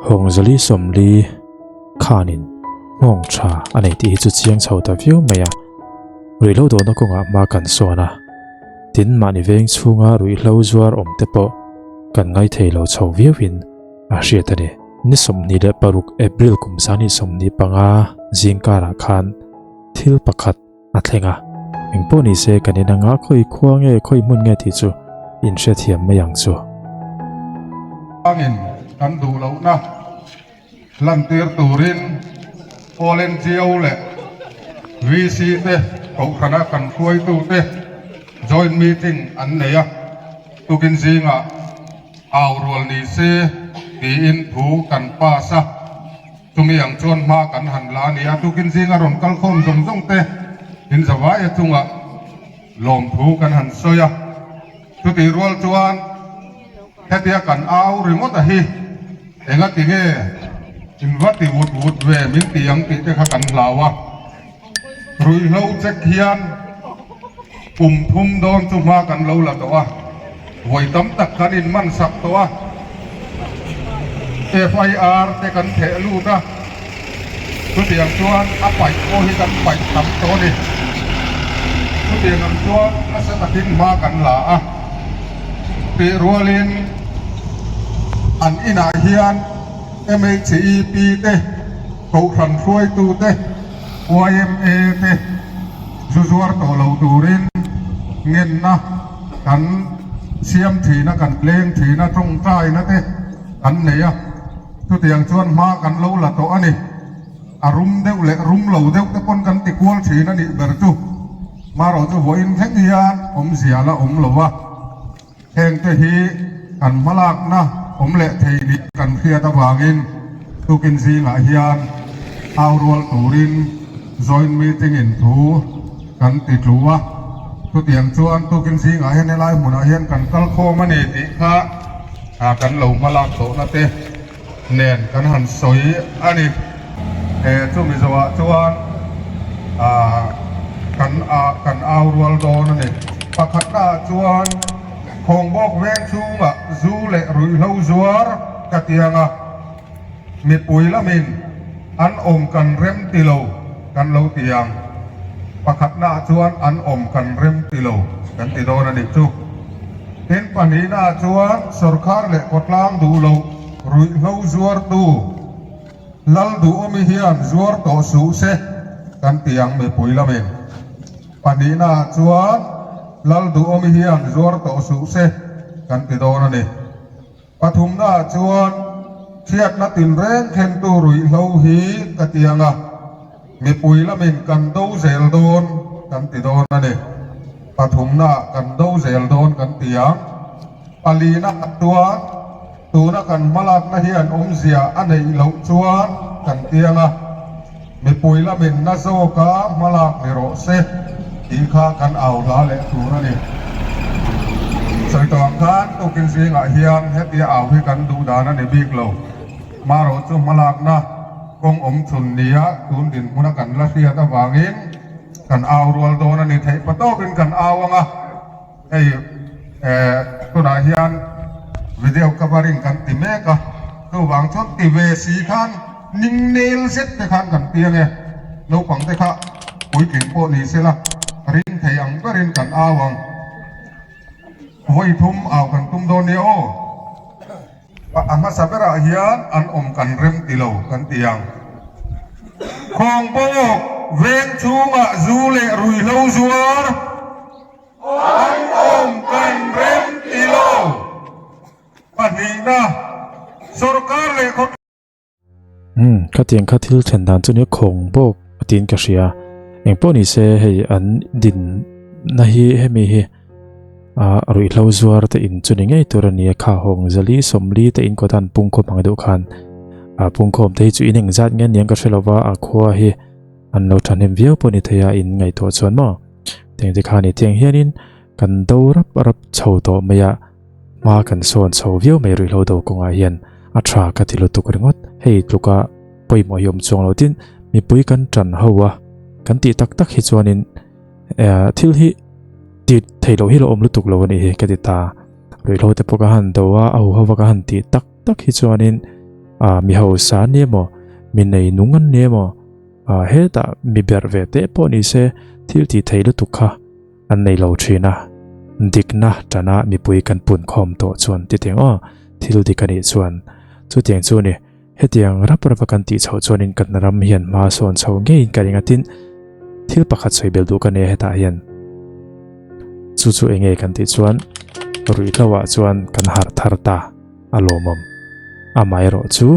Hawngzali 40 khanin nghawng tha a nei tih hi chu chiang chho ta viau mai a. Ruihhlo dawhna kawngah hma kan sawn a, tin mahni veng chhunga ruihhlo zuar awm te pawh kan ngaithei lo chho viauin a hriat a ni. Ni 26 April kum 2025 zingkarah khan thil pakhat a thleng a, engpawh ni se kan in anga khawi khua nge khawi hmun nge tih chu in hrethiam mai ang chu. Angin kan duh lohna lantir turin All NGO leh VC te kohhrana kan hruaitute joint meeting an nei a, tukin zingah au rual ni se tiin thu kan pass a. Chumi ang chuan hma kan han la a ni a, tukin zinga rawn kal khawm zawng zawng te in zavaia chungah lawmthu kan han sawi a. Chutih rual chuan hetia kan au ringawt a hi enga ti nge in va ti vut vut ve min ti ang tih te kha kan hlau a. Ruihhlo check hian kum thum dawn chu hma kan lo la tawh a, vawi tam tak kan inman sak tawh a, FIR te kan theh lut a, chutiang chuan a paih pawh hi kan paih tam tawh a ni. Chutiang ang chuan nasa takin hma kan la a, tih rualin an inah hian MHEP te, Kohhran hruaitute, YMA te zu zuar tawh lo turin ngenna kan siam thin a, kan leng thin a, tawngtaina te kan nei a, chutiang chuan hma kan lo la tawh a ni. A rum deuh leh rum lo deuh te pawn kan ti kual thin a nih ber chu. Marawh chu vawiin thleng hian awmzia la awm lo va. Hengte hi kan hmalakna awm leh thei nih kan hriat avangin tukin zingah hian au rual turin joint meeting in thu kan ti tlu a. Chutiang chuan tukin zingah hian helai hmunah hian kan kal khawm a ni tih kha kan lo hmalak tawhna te nen kan han sawi a ni. He chumi zawhah chuan kan kan au rual dawn a ni. Pakhatnaah chuan Khawngbawk veng chhungah zu leh ruihhlo zuar ka tiang a, mipui lamin an awm kan rem ti lo kan lo ti ang. Pakhatnaah chuan an awm kan rem ti lo kan ti dawn a nih chu. Tin, pahnihnaah chuan sorkar leh khawtlang duh loh ruihhlo zuartu Lalduhawmi hian zuar tawh suh se kan ti ang mipui lamin. Pahnihnaah chuan Lalduhawmi hian zuar tawh suh se kan ti dawn a ni. Pathumnaah chuan chhiatna tinreng thlentu ruihhlo hi ka ti ang a, mipui lamin kan do zel dawn kan ti dawn a ni. Pathumnaah kan do zel dawn kan ti ang. Palinaah chuan tuna kan hmalakna hian awmzia a neih loh chuan kan ti ang a, mipui lamin na zawka hmalak ni rawh se tih kha kan au hla leh tur a ni. Sawi tawh ang khan tukin zingah hian hetia au hi kan duh dan a ni bik lo. Marawh chu hmalakna kawng awm chhun nia tun dinhmuna kan la hriat avangin kan au rual dawn a ni theih patawkin kan au ang a. Hei tunah hian video covering kan ti mek a, chuvang chuan ti ve si khan ning nel zet te khan kan piang e, naupang te kha puitling pawh ni sela ring thei ang berin kan au ang. Vawi thum au kan tum dawn nia aw. A hmasa berah hian an awm kan rem ti lo kan ti ang. Khawngbawk veng chhungah zu leh ruihhlo zuar. An awm kan rem ti lo. Pahnihna, sorkar leh khaw. Umm, khatiang kha thil thlen dan chu nia khawng bawk a tiin ka hria. Engpawh ni se hei an din na hi hemi hi ah ruihhlo zuar te in chu ni ngei tur a nia kha hawng zali 40 te in kawt a an pung khawm ang deuh khan ah pungkhawm te hi chu in engzat nge aniang ka hre lova a khua hi an lo thahnem viau pawh ni thei a in ngaihtuah chuan maw. Tiang te khan i tiang hianin kan do rap rap chho tawh mai a, hma kan sawn chho viau mai ruihhlo do kawngah hian a tha ka ti lutuk ringawt. Hei tluka pawimawh hi awm chuang lo tin mipui kan tan ho a, kan tih tak tak hi chuanin eh thil hi ti thei loh hi lo awm lutuk lo a nih hi ka ti ta. Ruihhlo te pawh ka han do a, a huho va ka han tih tak tak hi chuanin. Ah mi hausa an ni emaw, mi nei nung an ni emaw, ah hetah mi berh ve teh pawh ni se thil tih theih lutuk kha an nei lo thin a. Dikna tana mipui kan pun khawm tawh chuan ti teng aw, thil dik a nih chuan chutiang chu ni. Hetiang rap rapa kan tih chhoh chuanin kan ram hian hma sawn chho ngeiin ka ring a tin, thil pakhat sawi bel duh ka nei a hetah hian. Chu chu eng nge kan tih chuan ruihhlo ah chuan kan harh thar ta a lawmawm. Amaherawh chu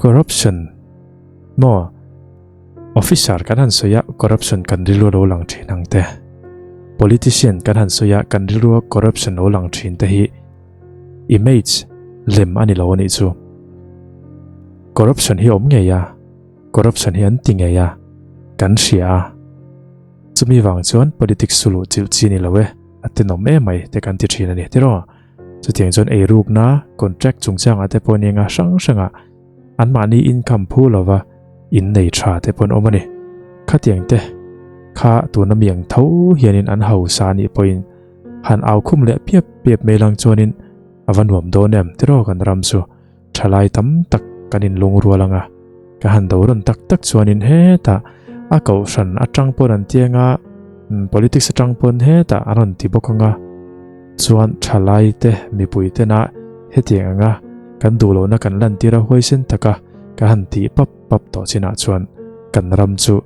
corruption maw officer kan han sawi a corruption kan rilru lo lang thin ang te, politician kan han sawi a kan rilru a corruption lo lang thin te hi Image lem a ni lo a nih chu. Corruption hi awm ngei a, corruption hi an ti ngei a, kan hria a. Chumi vang chuan politics chu luh chilh chi ni lo e, a tenawm em mai te kan ti thin a ni tiraw. Chutiang chuan eirukna, contract chungchangah te pawh nia hrang hrangah anmahni income phu lova in nei tha te pawh an awm a ni. Khatiang te kha tuna miang tho hianin an hausa a nih pawhin Han au khum leh piap piap mai lang chuanin a va nuam dawn em tiraw kan ram chu thalai tam tak kan inlung rual anga ka han do rawn tak tak chuanin hetah a kohhran atang pawn an ti anga politics atang pawn hetah an rawn ti bawk anga chuan thalai te mipui tena hetiang anga kan duh lohna kan lantir a huaisen taka ka han tih pap pap tawh chinah chuan kan ram chu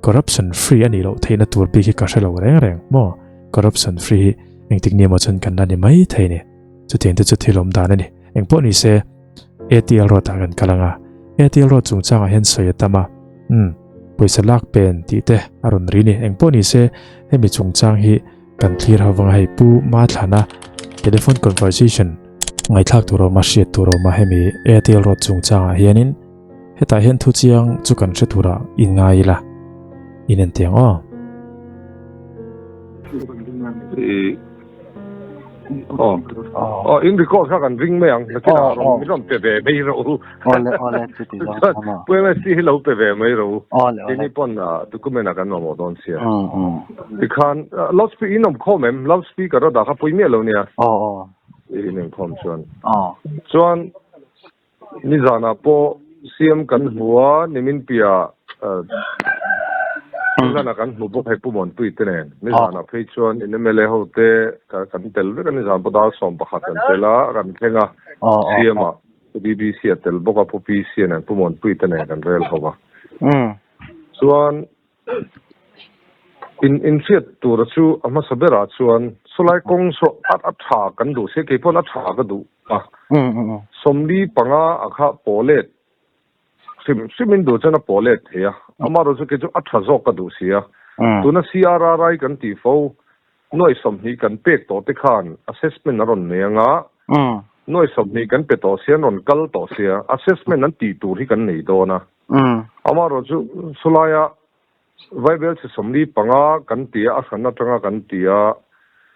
Corruption free a nih loh theihna tur bik hi ka hre lo reng reng maw? Corruption free hi engtik ni emaw chuan kan la ni mai thei ni. Chutiang te chu thil awm dan a ni. Engpawh ni se ATL road ah kan kal ang a, ATL road chungchangah hian sawi a tam a, umm pawisa lak pen tih te a rawn ri ni. Engpawh ni se hemi chungchang hi kan thlir ho vang a, hei Pu Mathlana telephone conversation ngaihthlak tur a awm a, hriat tur a awm a hemi ATL road chungchangah hianin. Hetah hian thu chiang chu kan hre turah in ngai ila, in en tiang aw. Aw in record kha kan ring mai ang nakinah rawn min rawn pe ve mai rawh u. Awle awle chuti zawng chuan Pu MSC hi lo pe ve mai rawh u. Awle awle. Keini pawn document ah kan mamawh dawn sia. Tikhan loudspeaker in awm khawm em? Loudspeaker a dah kha pawi miah lo nia. Aw aw. In awm khawm chuan. Chuan Nizanah pawh CM kan hmu a, nimin piah Nizanah kan hmu bawk hei Pu Muanpui te nen. Nizanah phei chuan in mla ho te kan tel vek a, nizan pawh dar 11 kan tel a, kan thleng a, CM ah Pu BBC a tel bawk a, Pu PC a nen Pu Muanpui te nen kan rel ho a. Chuan In inhriat tura chu a hmasa berah chuan sawlai kawng saw a a tha kan duh sia kei pawn a tha ka duh a. 45 a kha pawh let hrim hrim in duh chuan a pawh let thei a, amaherawhchu kei chu a tha zawk ka duh sia. Tuna CRRI kan tih fo nuai 20 kan pek tawh te khan assessment a rawn nei anga nuai 20 kan pe tawh sia an rawn kal tawh sia assessment an tih tur hi kan nei dawn a. Amaherawh chu chulaia Vaibel chhe 45 kan ti a, a hran atanga kan ti a,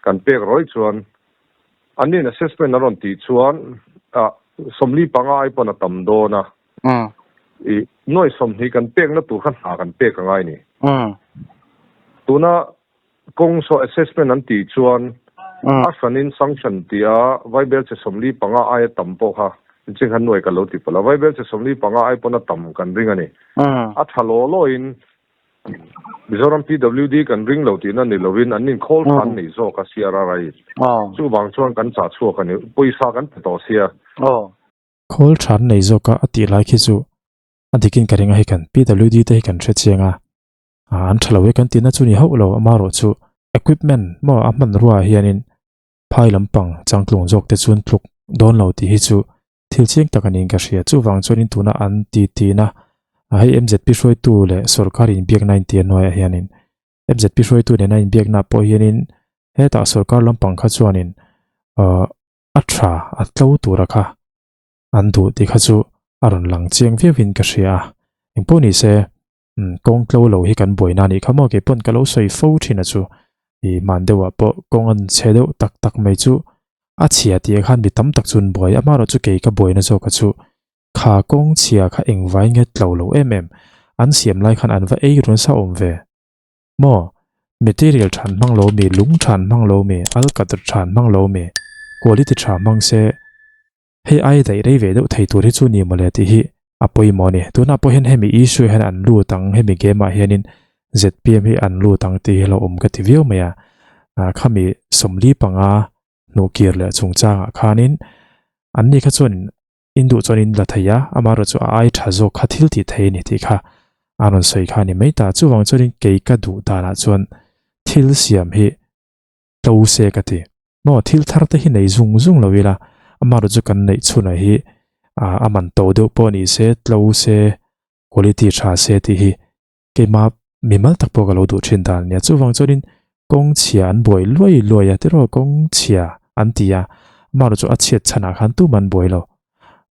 kan pek rawih chuan an in assessment a rawn tih chuan 45 ai pawn a tam dawn a, i nuai 20 kan pekna tur kha hna kan pek a ngai ni. Tuna kawng saw assessment an tih chuan a hranin sanction tia Vaibel chhe 45 aia tam pawh kha incheng khan nuai ka lo ti palh a, Vaibel chhe 45 ai pawn a tam kan ring a ni. A tha law lawin Mizoram PWD kan ring lo tihna ni lovin an inkhawl tha an nei zawk a CRRI in. Chuvang chuan kan chah chhuak a ni. Pawisa kan pe tawh sia. Khawl tha an nei zawk a a tih lai khi chu a dikin ka ring a hei kan PWD te hi kan hre chiang a. An tha lo e kan tihna chu ni hauh lo amaherawh chu equipment maw a hmanrua ah hianin phai lampang changtlung zawk te chuan tluk dawn lo tih hi chu thil chiang tak a niin ka hria. Chuvang chuanin tuna an ti tina hei MZP hruaitu leh sorkar inbiakna in tih a hnuaiah hianin MZP hruaitu nena inbiakna pawh hianin hetah sorkar lampang kha chuanin a tha a tlo tura kha an duh tih kha chu a rawn lang chiang viauin ka hria a. Engpawh ni se Kawng tlo lo hi kan buaina a nih kha maw kei pawn ka lo sawi fo thin a chu i hman deuh ah pawh kawng an chhe deuh tak tak mai chu a chhia tih ah khan mi tam tak chu an buai a amaherawh chu kei ka buaina zawk a chu kha kawng chhia kha engvai nge tlo lo em em an siam lai khan an va ei run sa awm ve maw material than hmang lo mi lung than hmang lo mi alkatra than hmang lo mi quality tha hmang se. Hei ai daih rei ve deuh thei tur hi chu ni mawle tih hi a pawimawh a ni. Tunah pawh hian hemi issue hian an lut ang, hemi game ah hianin zpm hi an lut ang tih hi lo awm ka ti viau mai a. Khami sawmli panga hnuhkir leh chungchangah khanin anni kha chuan in duh chuan in la thei a, amaherawhchu a ai tha zawk kha thil tih thei a ni tih kha a rawn sawi kha a ni mai ta. Chuvang chuanin kei ka duh danah chuan thil siam hi tlo se ka ti. Maw thil thar te hi nei zung zung lo ila, amaherawh chu kan neih chhunah hi a man to deuh pawh ni se, tlo se, quality tha se tih hi keima mimal tak pawh ka lo duh thin dan a nia. Chuvang chuanin kawng chhia an buai luai luai a, tiraw kawng chhia an ti a, amaherawh chu a chhiat chhanah khan tuman buai lo.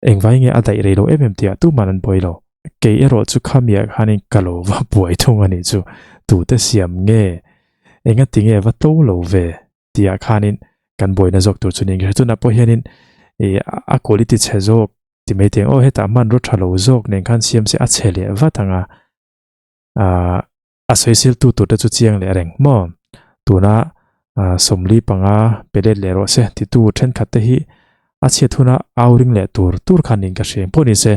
Engvai nge a daih rei lo em em tihah tuman an buai lo. Kei erawh chu khamiah khanin ka lo va buai thung a nih chu, tute siam nge, engati nge va to lo ve tihah khanin kan buaina zawk tur chu niin ka hria. Tunah pawh hianin ih a quality chhe zawk ti mai teh ang aw hetah hmanraw tha lo zawk nen khan siam se a chhe leh vat ang a, ah a sawisiltu tur te chu chiang leh reng maw? Tuna sawmli panga pe let leh rawh se titu thenkhat te hi a chhiat huna au ring leh tur tur khan niin ka hria pawh ni se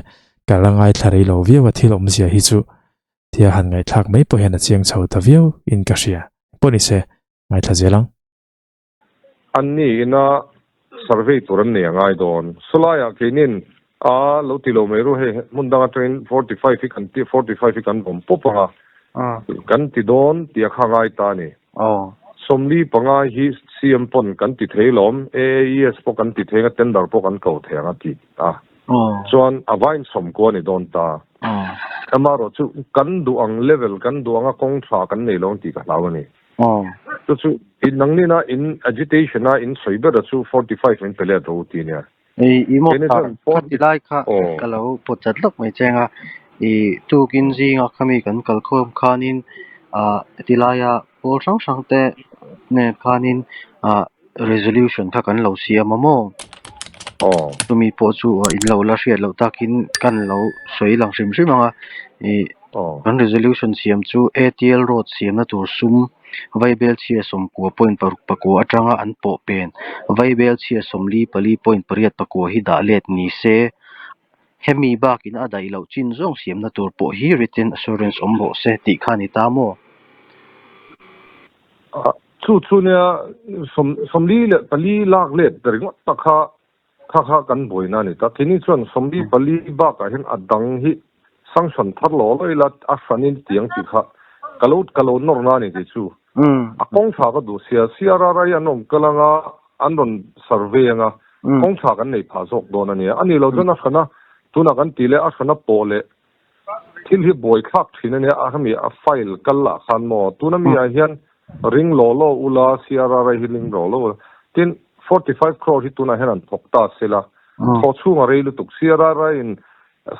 ka la ngaithla rei lo viau a thil awmzia hi chu tia han ngaihthlak mai pawh hian a chiang chho ta viau in ka hria pawh ni se ngaithla zel ang. An ni ina survey tur an nei a ngai dawn. Sawlaiah keinin a lo ti lo mai ru hei hmun dang atangin 45 hi kan ti 45 hi kan vawm pawp ang a kan ti dawn tih a kha ngai ta a ni. Sawmli panga hi CM pawn kan ti thei lawm AAES pawh kan ti thei ang a tender pawh kan ko thei ang a ti a chuan a vain sawmkua a ni dawn ta. Amaherawhchu kan duh ang level kan duh anga kawng tha kan nei lo ang tih ka hlau a ni. Chu chu in nangnin a in agitation a in sawi ber a chu 45 min pe let rawh u ti nia. I i maw kha kha ti lai kha ka lo pawt chat lawk mai cheng a, i tukin zinga khami kan kal khawm khanin ah ti laia pawl hrang hrang te nen khanin ah resolution kha kan lo siam a maw? Chumi pawh chu in lo la hriat loh takin kan lo sawi lang hrim hrim ang a, i Kan resolution siam chu ATL road siamna tur sum Vaibel chhia sawmkua point paruk pakua atanga an pawh pen Vaibel chhia sawmli pali point pariat pakua hi dah let ni se, hemi bakin a daih loh chin zawng siamna tur pawh hi written assurance awm rawh se tih kha a ni ta maw? Chu chu nia 44 leh pali lak let ringawt tak kha Kha kha kan buaina a ni ta. Keini chuan 44 bakah hian a dang hi sanction thar lo lo ila a hranin tiang tih kha ka lo ka lo nawrna a ni tih chu. A kawng tha ka duh sia, CRRI an awm kal anga an rawn survey anga kawng tha kan nei phah zawk dawn a nia. A nih loh chuan a hrana tunah kan tih leh a hrana pawh leh thil hi buaithlak thin a nia a hemi a file kal lah khan maw tuna mi ah hian ring law law ula CRRI hi ring law law ula tin 45 crore hi tunah hian an thawk ta sela thawh chhung a rei lutuk CRRI in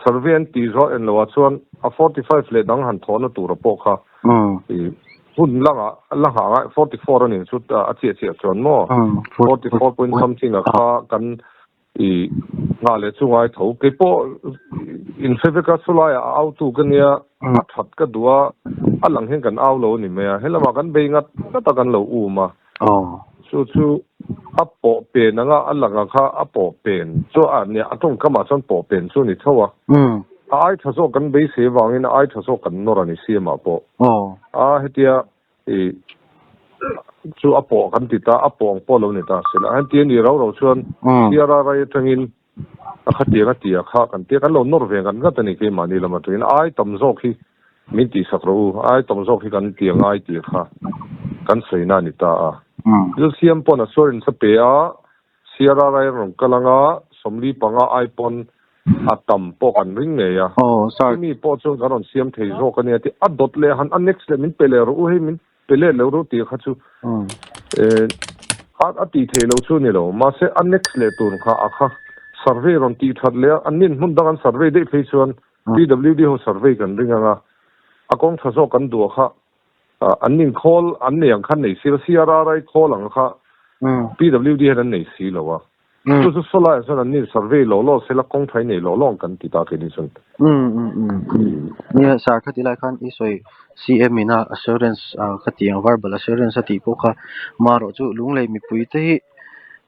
survey an tih zawh en loh ah chuan a 45 leh dang han thawhna tura pawh kha hun langah la nghah ngai 44 a nih chu a chiah chiah chuan maw 44 point something ah kha kan I nghah leh chu ngai tho. Kei pawh in hre vek a, chulaiah a autu ka nia, a that ka duh a, a lang hian kan au lo a ni mai a, helama kan bei ngat ngat a kan lo um a. Chu chu a pawh pen anga a lang ang kha a pawh pen chu a nia, a tawngkamah chuan pawh pen chu a ni tho a. A ai tha zawk kan beisei avangin a ai tha zawk kan nawr a ni siamah pawh. A hetia I chu a pawh kan ti ta, a pawh ang pawh lo ni ta si la. Heti a ni rau rau chuan CRRI atangin a khatiang a tia kha kan tia kan lo nawr ve ngat ngat a ni keimahni lam atangin ai tam zawk hi min tihsak rawh u, ai tam zawk hi kan ti angai tih kha kan sawina a ni ta a. Thil siam pawn assurance a pe a, CRRI a rawn kal anga 45 ai pawn a tam pawh kan ring ngei a. Chumi pawh chuan kan rawn siam thei zawk a nia tih a dawt leh han a next leh min pe leh rawh u hei min pe leh lo rawh tih kha chu a tih theih loh chu a ni lo. Mahse a next leh tur kha a kha survey rawn tih that leh a an nin hmun dang an survey daih phei chuan PWD ho survey kan ring ang a a kawng tha zawk kan duh kha an nin khawl an nei ang kha an nei si lo CRRI khawl ang kha PWD hian an nei si lo a. Chu chu sawlaiah chuan an nin survey lo law sela kawng thai nei lo lawng kan ti ta keini chuan. Nia sir khati lai khan i sawi CM ina assurance khati ang verbal assurance a tih pawh kha marawh chu lunglei mipui te hi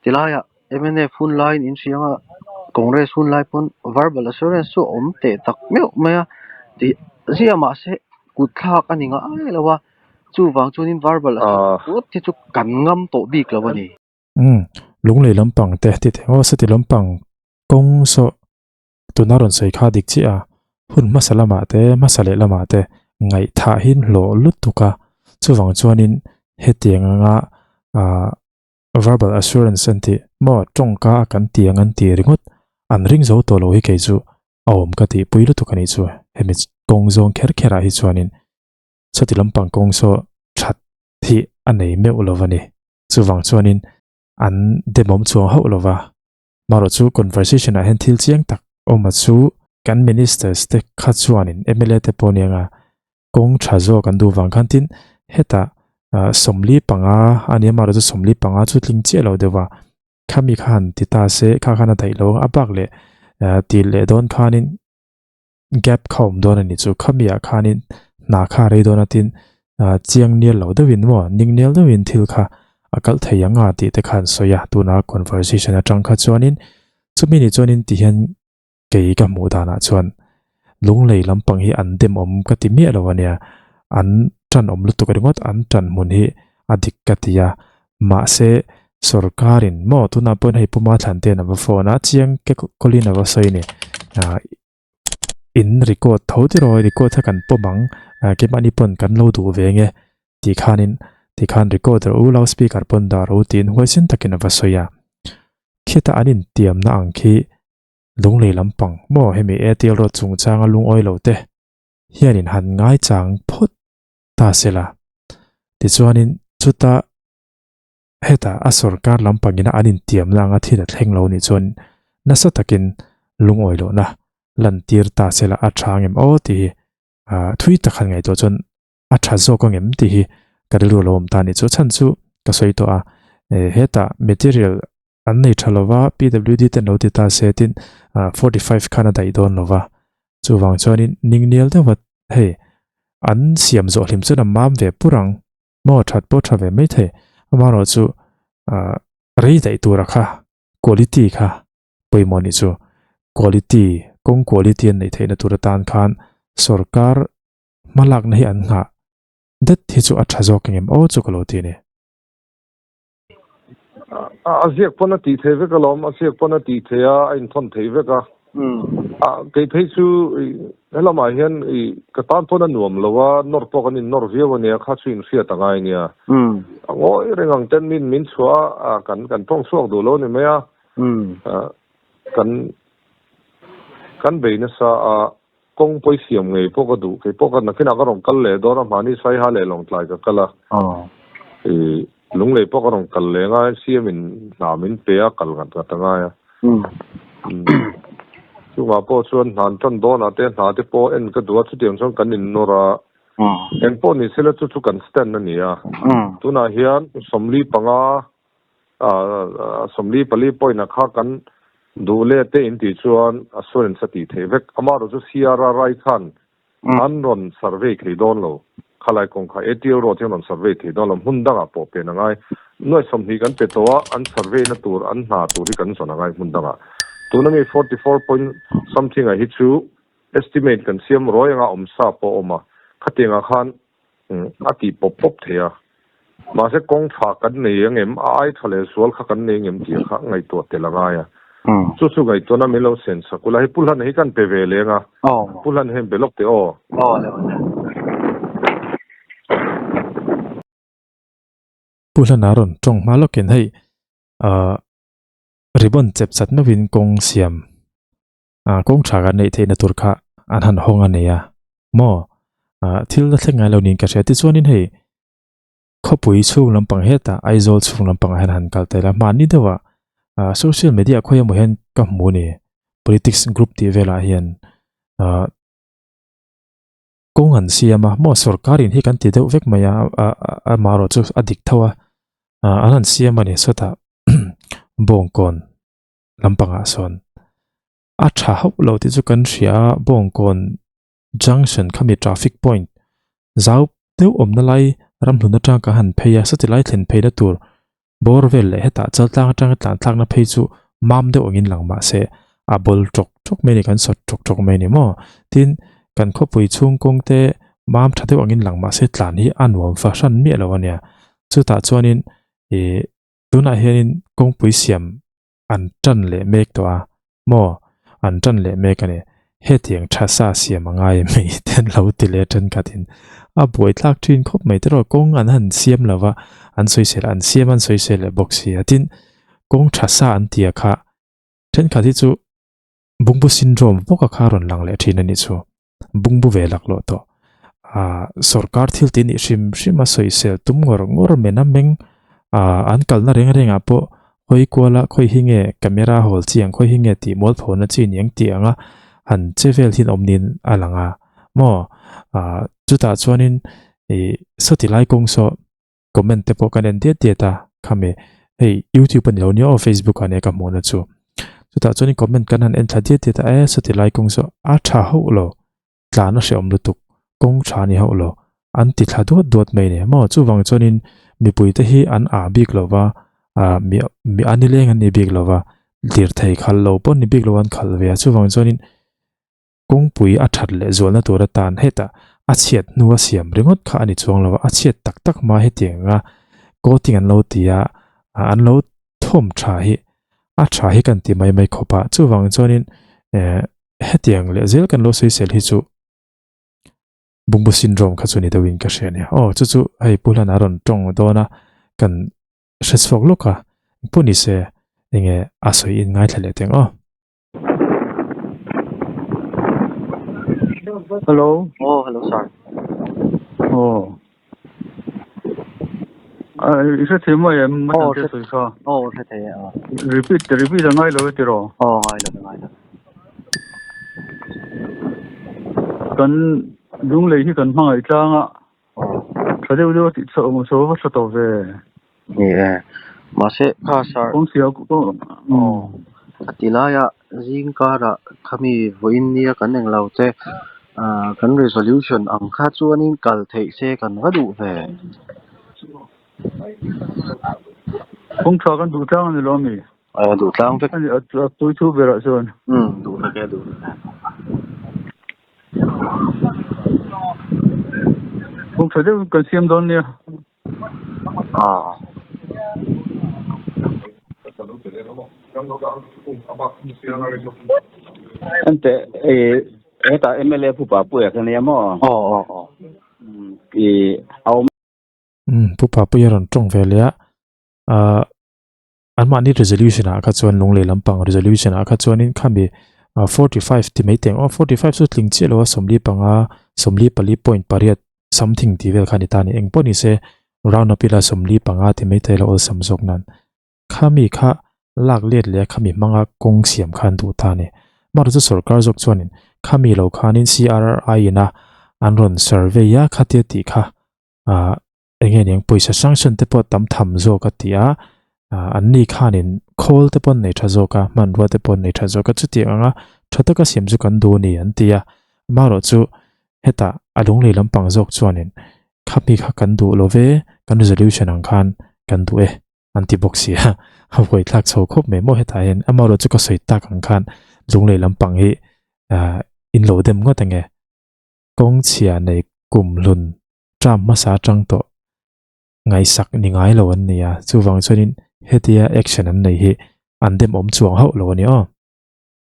tilaiah mnf hun laiin in hria anga. Congress hun lai pawn verbal assurance chu a awm teh tak meuh mai a tih ziah mahse kut thlak a ni ngai lo a, chuvang chuanin verbal assurance ngawt hi chu kan ngam tawh bik lo a ni. Umm lunglei lampang te ti thei maw sati lampang kawng saw tuna rawn sawi kha dik chiah a, hun hmasa lamah te hmasa leh lamah te ngaihthah hi hlawh lutuk a, chuvang chuanin hetiang anga ah verbal assurance an tih maw tawngka a kan ti ang an ti ringawt an ring zo tawh lo hi kei chu a awm ka tih pui lutuk a nih chu hemi kawng zawng kher kher ah hi chuanin chhuati lampang kawng saw that hi a nei meuh lo a ni chuvang chuanin an demawm chuang hauh lo va marawh chu conversation ah hian thil chiang tak awm a chu kan ministers te kha chuanin mla te pawh nia nga kawng tha zawk an duh vang khan tin hetah 45 a nia marawh chu 45 chu tling chiah lo deuh a khami khan ti ta se kha khan a daih lo a bak leh ti leh dawn khanin gap kha awm dawn a ni chu khami ah khanin hna kha a rei dawn a tin chiang nel lo deuhin maw ning nel deuhin thil kha a kalh thei ang a tih te khan sawi a tuna conversation atang kha chuanin chumi ni chuanin ti hian Kei ka hmuh danah chuan lunglei lampang hi an demawm ka ti miah lo a nia, an tanawm lutuk ringawt an tan hmun hi a dik ka ti a, mahse sorkarin maw tunah pawhin hei Puma thlan ten a va phone a, chiang ke kawlin a va sawi a ni, ah in record tho tiraw record kha kan pawm ang, keimahni pawn kan lo duh ve nge tih khanin tikhan record rawh u loudspeaker pawn dah rawh u tiin huaisin takin a va sawi a, khitah an intiamna ang khi Lunglei lampang maw hemi ATL road chungchanga lungawi lo te hianin han ngaichang phawt ta sela. Tichuanin chuta heta a sorkar lampangina an intiamna anga thil a thleng lo nih chuan nasa takin lungawi lohna lantir ta sela a tha angem aw tih hi thui tak han ngaihtuah chuan a tha zawk angem tih hi ka rilru lo awm ta a ni. Chu chhan chu ka sawi tawh a, hetah material an nei tha lova PWD te an lo ti ta se tin 45 khan a daih dawn lova chuvang chuanin ningnial deuha hei an siam zawh hlim chuan a mam ve pur ang maw that pawh tha ve mai thei amaherawhchu rei daih tura kha quality kha pawimawh nih chu quality kawng quality an neih theihna tur atan khan sorkar hmalakna hi an nghah det hi chu a tha zawk engem aw chu ka lo ti a ni. A ziak pawn a tih theih vek alawm, a ziak pawn a tih theih a, a inthawn theih vek a. Kei phei chu helamah hian ka tan pawn a nuam lo a, nawr pawh kan innawr viau a nia, kha chu inhriat a ngai nia. A ngawi reng ang ten min min chhuah a, kan kan tawng chhuak duh lo a ni mai a. Kan kan bei nasa a, kawng pawi siam ngei pawh ka duh, kei pawh ka nakinah ka rawn kal leh dawn a, mahni Saiha leh Lawngtlai ka kal a, ih Lunglei pawh ka rawn kal leh ngai a, CM in hna min pe a, kal ngat ngat a ngai a. Chungah pawh chuan hna an tan dawnah te hna te pawh en ka duh a, chutiang chuan kan innawr a, eng pawh ni sela chu chu kan stand a ni a, tunah hian 45 44 point ah kha kan duh let te in tih chuan assurance a tih theih vek. Amaherawh chu CRRI khan an rawn survey thei dawn lo. Khalai kawng kha ATL road hian rawn survey thei dawn lo. Hmun dangah pawh pen a ngai. Nuai 20 kan pe tawh a, an survey na tur, an hna tur hi kan zawn a ngai hmun dangah. Tuna mi 44 point something ah hi chu estimate kan siam ruai anga awm sa pawh a awm a. Khatiangah khan a tih pawp pawp thei a. Mahse kawng tha kan nei ang em, a ai tha leh zual kha kan nei ang em tih kha ngaihtuah tel a ngai a. Chu chu ngaihtuahna min lo sen sak ula, hei Pu Hlan hi kan pe ve leng a, Pu Hlan hian be lawk teh aw. Pu Hlan a rawn tawng hma lawkin hei ribbon chep chat meuhin kawng siam kawng tha kan neih theihna tur kha an han hawng a nei a maw thil la thleng ngai lo niin ka hria tichuanin hei khawpui chhung lampang hetah Aizawl chhung lampangah hian han kal tel a hmanni deuhah social media khawi emaw hian ka hmu a ni politics group tih velah hian kawng an siam a maw sorkarin hi kan ti deuh vek mai a amaherawh chu a dik tho a an han siam a ni sawtah bawngkawn lampangah sawn a tha hauh lo tih chu kan hria a Bawngkawn junction khami traffic point zau deuh awmna lai ramhlun atang ka han phei a sati lai thlen phei na tur bawr vel leh hetah chaltlang atanga tlan thlakna phei chu mam deuh angin lang mahse. a bol ṭawk ṭawk mai a ni kan sawt ṭawk ṭawk mai a ni maw tin kan khawpui chhung kawng te mam tha deuh angin lang mahse tlan hi a nuam fahran miah lo a nia chutah chuanin ih tunah hianin kawngpui siam an tan leh mek tawh a maw an tan leh mek a ni hetiang tha sa siam a ngai mai te an lo ti leh thenkhatin a buaithlak thin khawp mai te erawh kawng an han siam lo va an sawisel an siam an sawisel leh bawk si a tin kawng tha sa an tia kha thenkhat hi chu bungbu syndrome bawk a kha rawn lang leh thin a nih chu bungbu ve laklawh tawh ah sorkar thil tih nih hrim hrim a sawisel tum ngawr ngawr men a meng ah an kalna reng reng ah pawh hawi kual a khawi hi nge camera hawl chi ang khawi hi nge tih mual phona chi ni ang tih ang a han che vel hi an awm niin a lang a maw ah chutah chuanin ih sawti lai kawng saw comment te pawh kan en diat diat a khami hei youtube a ni lo nia aw facebook ah nia ka hmuhna chu chutah chuan comment kan han en thla diat diat a e sawti lai kawng saw a tha hauh lo tlan a hrehawm lutuk kawng tha ni hauh lo an ti thla duat duat mai ni maw chuvang chuanin mipui te hi an ah bik lo va ah mi mi a nileng an ni bik lo va lirthei khalh lo pawh ni bik lo an khalh ve a chuvang chuanin kawngpui a that leh zualna tur atan hetah a chhiat hnu a siam ringawt kha a ni chuang lo a, a chhiat tak tak hma hetiang anga coating an lo ti a, an lo thawm tha hi a tha hi kan ti mai mai khawp a, chuvang chuanin eh hetiang leh zel kan lo sawisel hi chu bungbu syndrome kha chu ni deuhin ka hria a ni. Aw chu chu hei Pu Hlana a rawn tawng dawn a, kan hre chhuak lawk a, engpawh ni se enge a sawi in ngaithla leh teng aw. Hello. Oh, hello sir. Oh. I hre thei mai em? Oh, hre thei kha. Oh, hre thei a. Repeat, repeat a ngai lo e tiraw? Oh, ngai lo, ngai lo. Kan lunglei hi kan hmangaih tlang a. Oh. Tha deuh deuh a tih chhoh awm so va tha tawh ve. Ni e. Mahse kha sir. Kawng sia kawng. Oh. A ti laia zing karah khami vawiin nia kan eng lo te kan resolution ang kha chuanin kal theih se kan va duh ve. Kawng tha kan duh tlang a ni lo ami? A duh tlang vek. Ani a tui thu berah chuan. Um duh vek e duh vek e. Kawng tha deuh kan siam dawn nia. Ah. Ente hetah MLA pu Papuia kha nia maw? Aw aw aw. I a awm. Um pu Papuia rawn tawng ve leh a. Ah anmahni resolution ah kha chuan lunglei lampang resolution ah kha chuanin khami 45 ti mai teng aw 45 chu tling chiah lo a 45 44.8 something tih vel kha a ni ta a ni engpawh ni se round up ila 45 ti mai thei lo awlsam zawk nan khami kha lak let leh a khami hmanga kawng siam kha an duh ta a ni amaherawhchu sorkar zawk chuanin khami lo khanin C_R_I ina an rawn survey a khatia tih kha ah eng nge niang pawisa sanction te pawh tam tham zawk a ti a ah an ni khanin khawl te pawh an nei tha zawk a hmanrua te pawh an nei tha zawk a chutiang anga tha taka siam chu kan duh a ni an ti a amaherawhchu hetah a lunglei lampang zawk chuanin khami kha kan duh lo ve kan resolution ang khan kan duh e an ti bawk si a a buaithlak chho khawp mai maw hetah hian amaherawhchu ka sawi tak ang khan lunglei lampang hi ah in lo dem ngawt ang e kawng chhia nei kum hlun term hmasa atang tawh ngaihsak ni ngai lo an ni a chuvang chuanin hetia action an nei hi an dem awm chuang hauh lo a ni aw.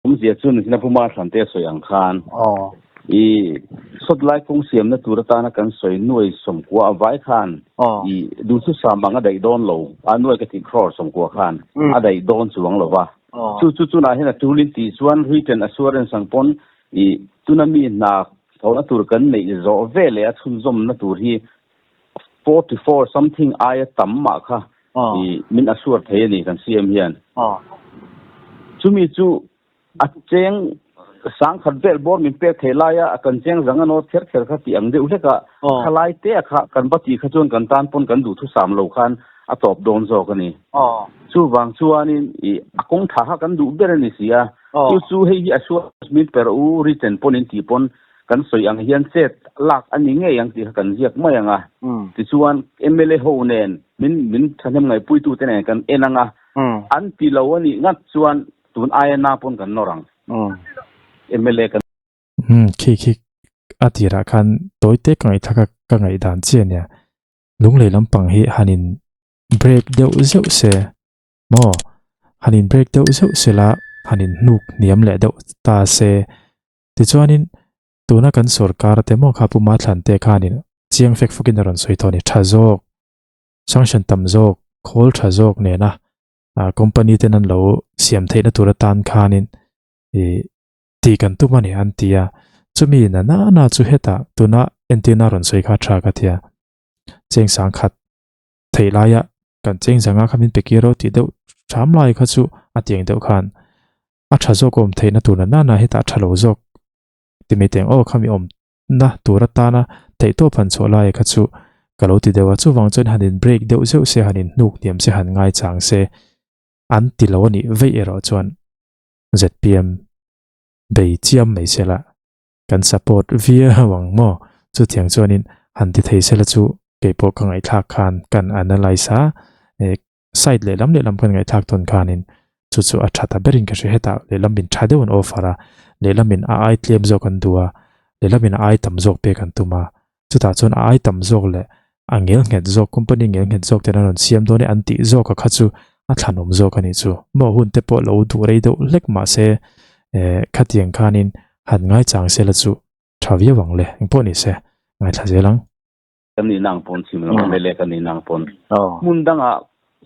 Awmzia chu nihna Puma Thlante sawi ang khan i sawt lai kawng siamna tur atana kan sawi nuai sawmkua a vai khan i duhthusam ang a daih dawn lo a nuai ka tih crore sawmkua khan a daih dawn chuang lo va chu chu chunah hian a tulin tih chuan written assurance ang pawn I tuna mi hna thawhna tur kan neih zawh ve leh a chhunzawmna tur hi 44 something aia tam mah kha i min assure thei a ni kan CM hian. Chumi chu a cheng sangkhat vel bawr min pek thei laia a kan cheng zang a nawt kher kher kha tih ang deuh hlek a, khalai te a kha kan va tih kha chuan kan tan pawn kan duhthusam lo khan a tawp dawn zawk a ni. Chuvang chuanin i a kawng tha kha kan duh ber a ni si a. Chu chu hei hi a sual min per u written pawn in tih pawn kan sawi ang hian chet lak a ni ngei ang tih kha kan ziak mai ang a. Tichuan mla ho nen min min thahnem ngaihpuitute nen kan en ang a. An ti lo a nih ngat chuan Tun aia na pawn kan nawr ang. Mla kan. Umm khi khi a tirah khan tawi te ka ngaihthlak a ka ngaihdan chiah ania. Lunglei lampang hi han in break deuh zeuh se maw han in break deuh zeuh se la han in hnuk hniam leh deuh ta se tichuanin tuna kan sorkar te maw kha Pu Mathlan te khanin chiang fek fawkin a rawn sawi tawh a ni tha zawk sanction tam zawk khawl tha zawk nena company ten an lo siam theihna tur atan khanin ih tih kan tum a ni an ti a chumi na na na chu hetah tuna entirna rawn sawi kha tha ka ti a cheng sang khat theih laia kan cheng zanga kha min pe kir ro tih deuh tham lai kha chu a tiang deuh khan a tha zawk awm theihna tur na na na hetah tha lo zawk ti mai teng aw khami awm na tur atana theihtawp han chhuah lai kha chu ka lo ti deuh a chuvang chuan han in break deuh zeuh se han in hnuk hniam se han ngai chang se an ti lo a nih veih erawh chuan zpm bei chiam mai se la kan support viau ang maw chutiang chuanin han ti thei sela chu keipawh ka ngaihthlak khan kan analyse a eh side lehlam lehlam kan ngaihthlak tawn khanin chu chu a tha ta berin ka hria hetah lehlam in tha deuh an offer a lehlam in a ai tlem zawk an duh a lehlam in a ai tam zawk pek an tum a chutah chuan a ai tam zawk leh a ngel nghet zawk company ngel nghet zawk ten an rawn siam dawn e an tih zawk a kha chu a thlanawm zawk a nih chu maw hun te pawh lo duh rei deuh hlek mahse eh khatiang khanin han ngaichang sela chu tha viau ang le engpawh ni se ngaithla zel ang. Kan nih nang pawn chim lo mla kan nih nang pawn hmun dangah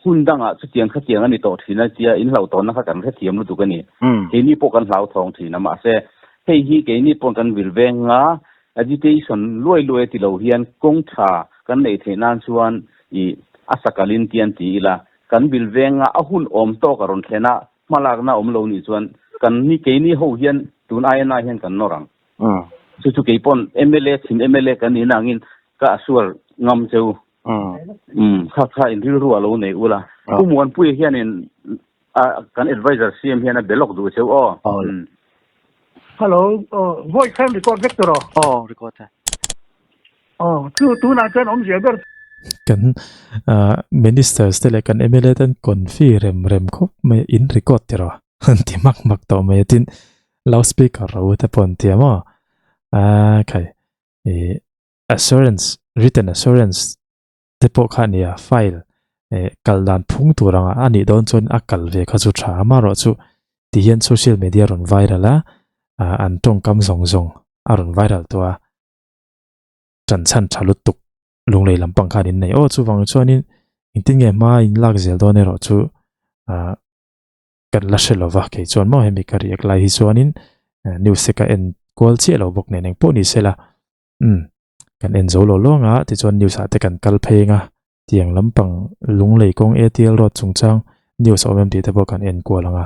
hun dangah chutiang khatiang a ni tawh thin a tia in hlauhthawnna kha kan hrethiam lutuk a ni. Keini pawh kan hlauthawng thin a mahse hei hi keini pawn kan vil veng a agitation luai luai ti lo hian kawng tha kan neih theih nan chuan i a sakalin tian ti ila kan vil veng a a hun awm tawk a rawn thlen a hmalakna awm lo nih chuan kan ni keini ho hian tun INA hian kan nawr ang. Chu chu kei pawn mla chhim mla kan nih nangin ka assure ngam cheu. Kha kha in rilru a lo nei ula. Pu Muanpuia hianin kan advisor CM hian a be lawk duh cheu aw. Hello, voice khan record vek tur aw? Aw, record e. Aw, chu tunah chuan awmzia ber. Kan ministers te leh kan mla ten confi rem rem khawp mai in record ti rawh an ti hmak hmak tawh mai a tin loudspeaker ro te pawh an ti a maw a khai ih assurance written assurance te pawh kha a ni a file eh kal dan phung tur anga a nih dawn chuan a kal ve kha chu tha a amaherawh chu ti hian social media a rawn viral a ah an tawngkam zawng zawng a rawn viral tawh a tan chhan tha lutuk lunglei lampang khan in nei aw chuvang chuanin engtin nge hma in lak zel dawn erawh chu ah kan la hre lova kei chuan maw hemi ka riak lai hi chuanin news te ka en kual chiah lo bawk nen engpawh ni sela umm kan en zo lo lawng a tichuan news ah te kan kal phei anga tiang lampang lunglei kawng ATL road chungchang news a awm em tih te pawh kan en kual anga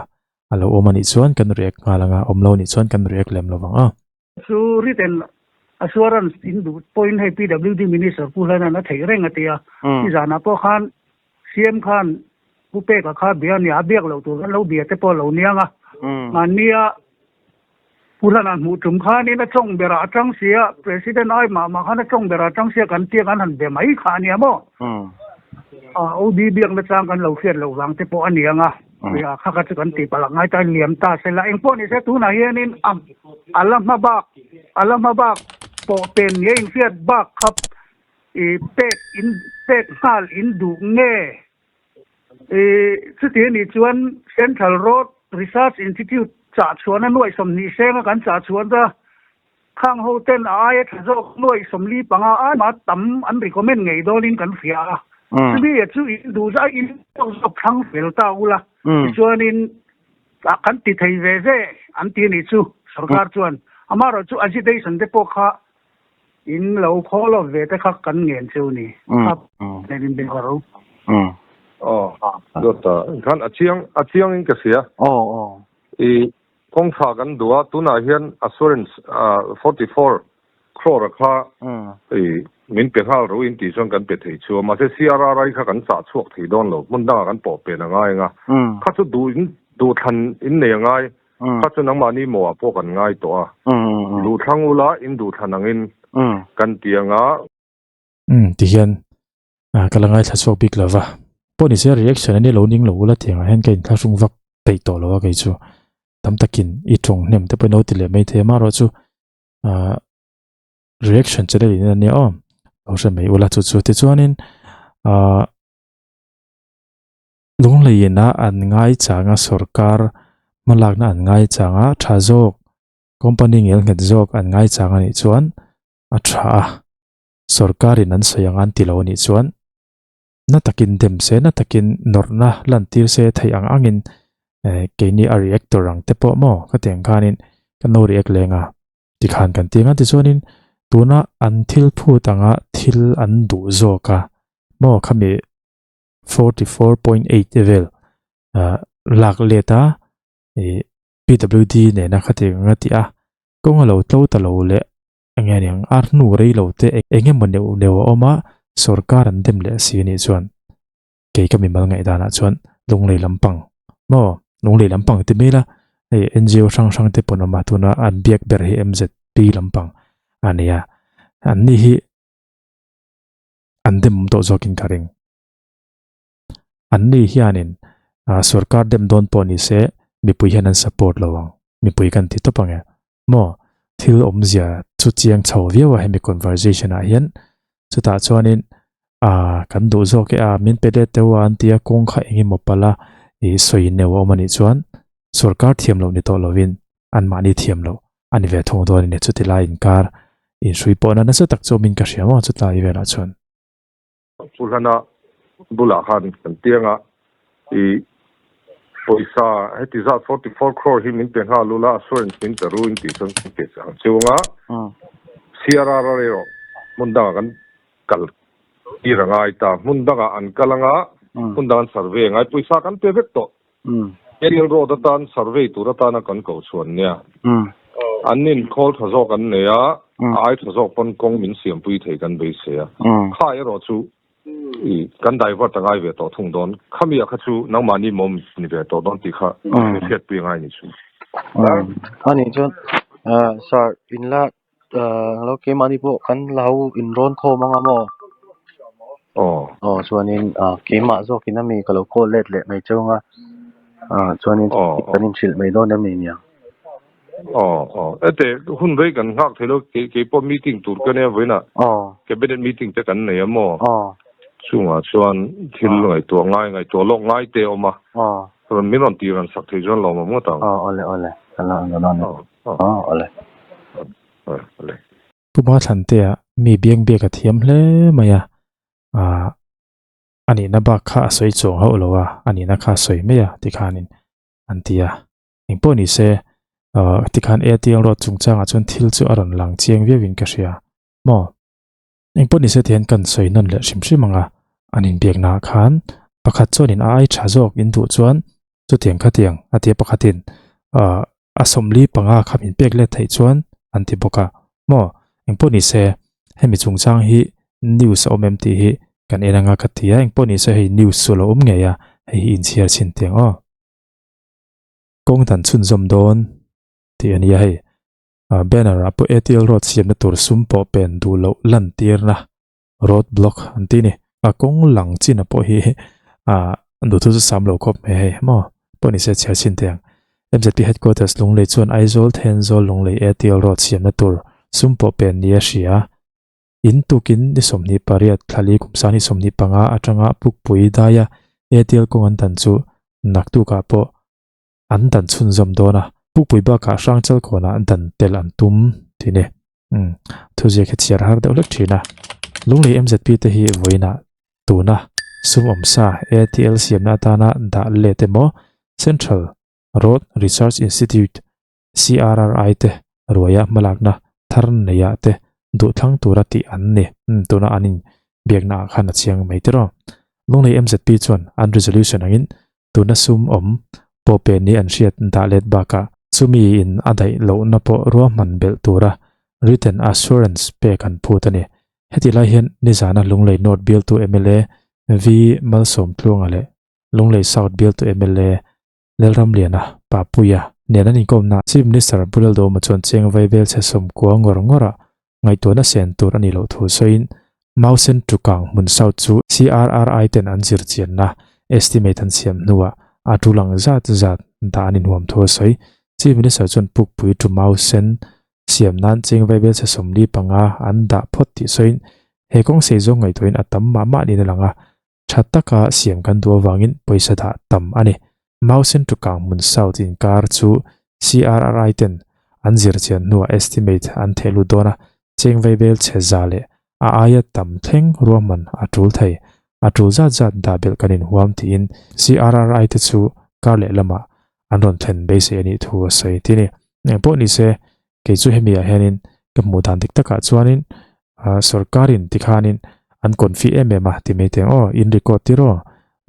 a lo awm anih chuan kan react nghal anga awm lo anih chuan kan react lem lovang a. Chu written assurance in duh pawhin hei PWD Minister Pu Hlana'n a theih reng a ti a, nizanah pawh khan CM khan Pu Peka kha bia nia a biak loh tur kan lo bia te pawh a lo niang a, mahnia Pu Hlana'n hmuh tum khanin a tawng berah a tang sia, President ai mah mah khan a tawng berah a tang sia kan tia kan han be mai kha a nia maw? OB biakna chang kan lo hriat loh vang te pawh a niang a, kha kha chu kan tih palh a ngai ta liam ta se la, engpawh ni se tunah hianin a a la hma bak a la hma bak pawh pen nge inhriat bak kha i pek in pek nghal in duh nge? I chuti a nih chuan Central Road Research Institute chah chhuahna nuaih 20 senga kan chah chhuah ta khang ho ten a aia tha zawk nuaih 45 ai mah tam an recommend ngei dawnin kan hria a. Chumi a chu in duh zah in zawk zawk thlang fel ta ula tichuanin kan ti thei ve ve an ti a nih chu sorkar chuan amaherawhchu chu agitation te pawh kha In lo call off ve te kha kan ngen cheu ni. Kha nen in be ro. Aw, dawt a. Khan a chiang, a chiang in ka hria. Aw, aw. I kawngtha kan duh a, tunah hian assurance 44 crore a kha i min pe nghal ro in tih chuan kan pe thei chu a, mahse CRRI kha kan chah chhuak thei dawn lo, hmun dangah kan pawh pen a ngai ang a. Kha chu duh in, duhthlan in nei a ngai. Kha chu nangmahni mawhah pawh kan ngai tawh a, duhthlang ula in duhthlan angin kan ti ang a. Umm tihian ka la ngaithla chhuak bik lo va, pawh ni se reaction a ni lo ning lo ula tiangah hian ka inthlahrung vak peih tawh lo a kei chu. Tam takin i tawng hnem te pawhin lo ti leh mai thei a, amaherawhchu ah reaction channel in ania aw lo hre mai ula chu chu tichuanin ah Lungleiin a an ngai changa sorkar hmalakna an ngai changa tha zawk company ngelnghet zawk an ngai chang anih chuan a tha a sorkarin an sawi ang an ti lo anih chuan na takin dem se na takin nawrhna lantir se theih ang angin eh keini a reactor ang te pawh maw khatiang khanin kan lo react leng a tikhan kan ti ang a tichuanin tuna an thil phut anga thil an duh zawk a maw khami 44.8 vel ah lak let a ih P_W_D nena khatiang anga tih a kawng a lo tlo ta lo leh Enge aniang ar hnu rei lo te eng emaw neuh neuh a awm a, sorkar an dem leh si anih chuan kei ka mimal ngaihdanah chuan lunglei lampang maw lunglei lampang ti mai la hei NGO hrang hrang te pawn awm a tuna an biak ber hi MZP lampang a nia an ni hi an dem awm tawh zawkin ka ring an ni hianin sorkar dem dawn pawh ni se mipui hian an support lo ang mipui kan ti tawp ang e. Maw? Thil awmzia chu chiang chho viau a hemi conversation ah hian chutah chuanin ah kan duh zawk e a min pe let deuh a an ti a kawng kha eng emaw palh a ih sawi neuh a awm anih chuan sorkar thiam loh ni tawh lovin anmahni thiam loh a ni ve thung dawn a ni chuti lai inkar inhrui pawhna nasa tak chu awmin ka hria maw chutlai velah chuan. Chu hlana bulah khan kan tiang a, i pawisa heti zat 44 crore hi min pe nghal ula assurance min pe ru in tih chuan kan pe ang chiu anga CRR a erawh hmun dangah kan kal tir a ngai ta, hmun dangah an kal anga hmun dang an survey a ngai, pawisa kan pe vek tawh. Aerial road atan survey tur atana kan koh chhuan nia. An inkhawl tha zawk an nei a, a ai tha zawk pawn kawng min siampui thei kan beisei a. Kha erawh chu i kan divert a ngai ve tawh thung dawn. Khami ah kha chu nangmahni mawm ni ve tawh dawn tih kha hriatpui a ngai ni chu. Ani chuan sir inla lo keimahni pawh kan lo inrawn khawm anga maw? Aw. Aw chuanin keimah zawkin ami ka lo call let leh mai cheu anga chuanin kan inhrilh mai dawn em ni nia? Aw aw ete hun rei kan nghak thei lo kei kei pawh meeting tur ka nia vawiinah cabinet meeting te kan nei a maw? Chungah chuan thil ngaihtuah ngai ngaihtuah lawk ngai te a awm a rawn min rawn tih rawn sak thei chuan lawmawm ngawt ang. Aw awle awle ka la ang dawn e. Aw awle. Awle. Pu Mathlantea mi biang biak a thiam hle mai a, ah a nihna bak kha a sawi chuang hauh lo a, a nihna kha a sawi mai a tikhanin an ti a. Engpawh ni se ah tikhan ATL road chungchangah chuan thil chu a rawn lang chiang viauin ka hria maw? Engpawh ni se tihian kan sawi nawn leh hrim hrim ang a, an inbiakna ah khan pakhat chuanin a ai tha zawk in duh chuan chutiang khatiang a tia pakhatin ah a sawmli panga kha min pek let theih chuan an ti bawk a maw engpawh ni se hemi chungchang hi news a awm em tih hi kan en anga ka ti a engpawh ni se hei news chu a lo awm ngei a hei hi inchhiar chhin tiang aw kawng dan chhunzawm dawn tih a nia hei. Banner ah pawh ATL road siamna tur sum pawh pen duh loh lantirna road block an tih a ni. A kawng lang chin ah pawh hi ah duhthu chu sam lo khawp mai hei maw pawh ni se chhiar chhin teh ang. MZP headquarters Lunglei chuan Aizawl Thenzawl Lunglei ATL road siamna tur sum pawh pen ni a hria. In tukin ni 28 thlali kum sang ni 25 atanga Pukpui daia ATL kawng an dan chu naktukah pawh an dan chhunzawm dawn a, Pukpui bakah Hrangchal kawnah dan tel an tum tih ni. Umm, thuziak hi chhiar har deuh hlek thin a. Lunglei MZP te hi vawiinah tuna sum awmsa ATL siamna atana dah let emaw Central Road Research Institute, CRRI, te ruaia hmalakna thar neiah te duhthlang tura tih an ni. Umm, tuna an inbiakna ah khan a chiang mai tiraw. Lunglei MZP chuan an resolution angin Tuna sum awm pawh pe ni an hriat dah let bakah chumi in a daih lohna pawh ruahman belh tura written assurance pek an phut a ni. Hetih lai hian nizana Lunglei North bialtu mla V Malsawmtluanga leh Lunglei South bialtu mla Lalramliana Papuia nen an inkawmna Chief Minister Bulalduhawma chuan cheng vaibel chhe sawmkua ngawr ngawrah ngaihtuahna sen tur a nih loh thu sawiin Mausen Tukang hmun South chu CRRI ten an zir chianna estimate an siam hnuah a tu lang zat zat dah an inhuam thu a sawi. Chief Minister chuan Pukpui to Mausen siam nan cheng vaibel chhe 45 an dah phawt tih sawiin he kawng sei zawng ngaihtuahin a tam mah mah niin a lang a, tha taka siam kan duh avangin pawisa dah tam a ni. Mausen to Kanghmun South inkar chu CRRI ten an zir chian hnuah estimate an theh lut dawn a, cheng vaibel chhe za leh a aia tam thleng ruahman a tul thei. A tul zat zat dah belh kan inhuam tiin CRRI te chu kar leh lamah an rawn thlen beisei a nih thu a sawi ti a ni. Engpawh ni se, kei chu hemi ah hianin ka hmuh dan dik takah chuanin sorkarin tikhanin an confi em em a ti mai teng aw, in record tir aw,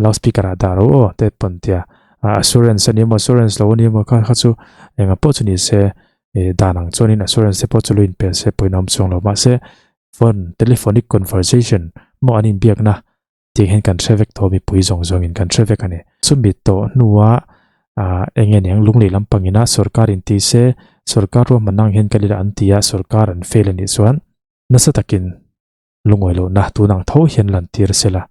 loud speaker ah dah ro aw te pawn tia assurance a ni emaw assurance lo a ni emaw kha kha chu engah pawh chu ni se dan ang chuanin assurance te pawh chu lo inpel se pawhin a awm chuang lo mahse phone telephonic conversation maw an inbiakna tih hian kan hre vek tawh mipui zawng zawngin kan hre vek a ni. Chumi tawh hnua ah eng nge niang lunglei lampangina sorkar in ti se sorkar ruahmanna ang hian kal ila an ti a sorkar an fail a nih chuan nasa takin lungawi lohna tun ang tho hian lan tir sela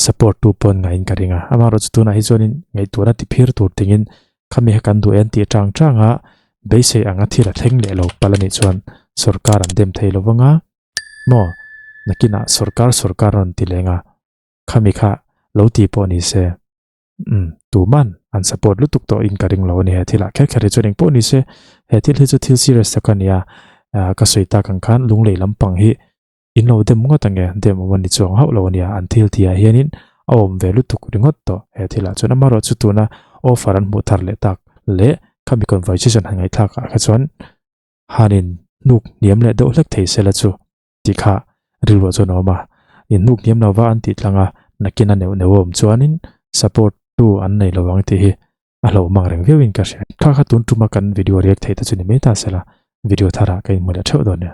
support tu pawn ngaiin ka ring a amaherawhchu tunah hi chuanin ngaihtuahna ti phir tur tingin khami kha kan duh en tih tang tang a beisei anga thil a thleng leh lo pal a nih chuan sorkar an dem thei lo vang a. Maw? Nakinah sorkar sorkar rawn ti leng a, khami kha lo ti pawh ni se. Umm, tuman an support lutuk tawh in ka ring lo a ni he thilah kher kher hi chuan engpawh ni se, he thil hi chu thil serious tak a nia, ka sawi tak ang khan lunglei lampang hi in lo dem ngawt ange, dem awm a ni chuang hauh lo a nia, an thil tihah hianin a awm ve lutuk ringawt tawh he thilah chuan amaherawhchu tuna offer an hmuh thar leh tak leh khami conversation han ngaihthlak ah kha chuan Hanin hnuk hniam leh deuh hlek thei sela chu tih kha rilruah chuan a awm a, in hnuk hniam lova an tih tlang a, nakin a neuh neuh a awm chuanin support tu an nei lo ang tih hi a hlauh mang reng viauin ka hria. Kha kha tun tuma kan video react theih te chu ni mai ta sela, video tharah ka inhmu leh theuh dawn nia.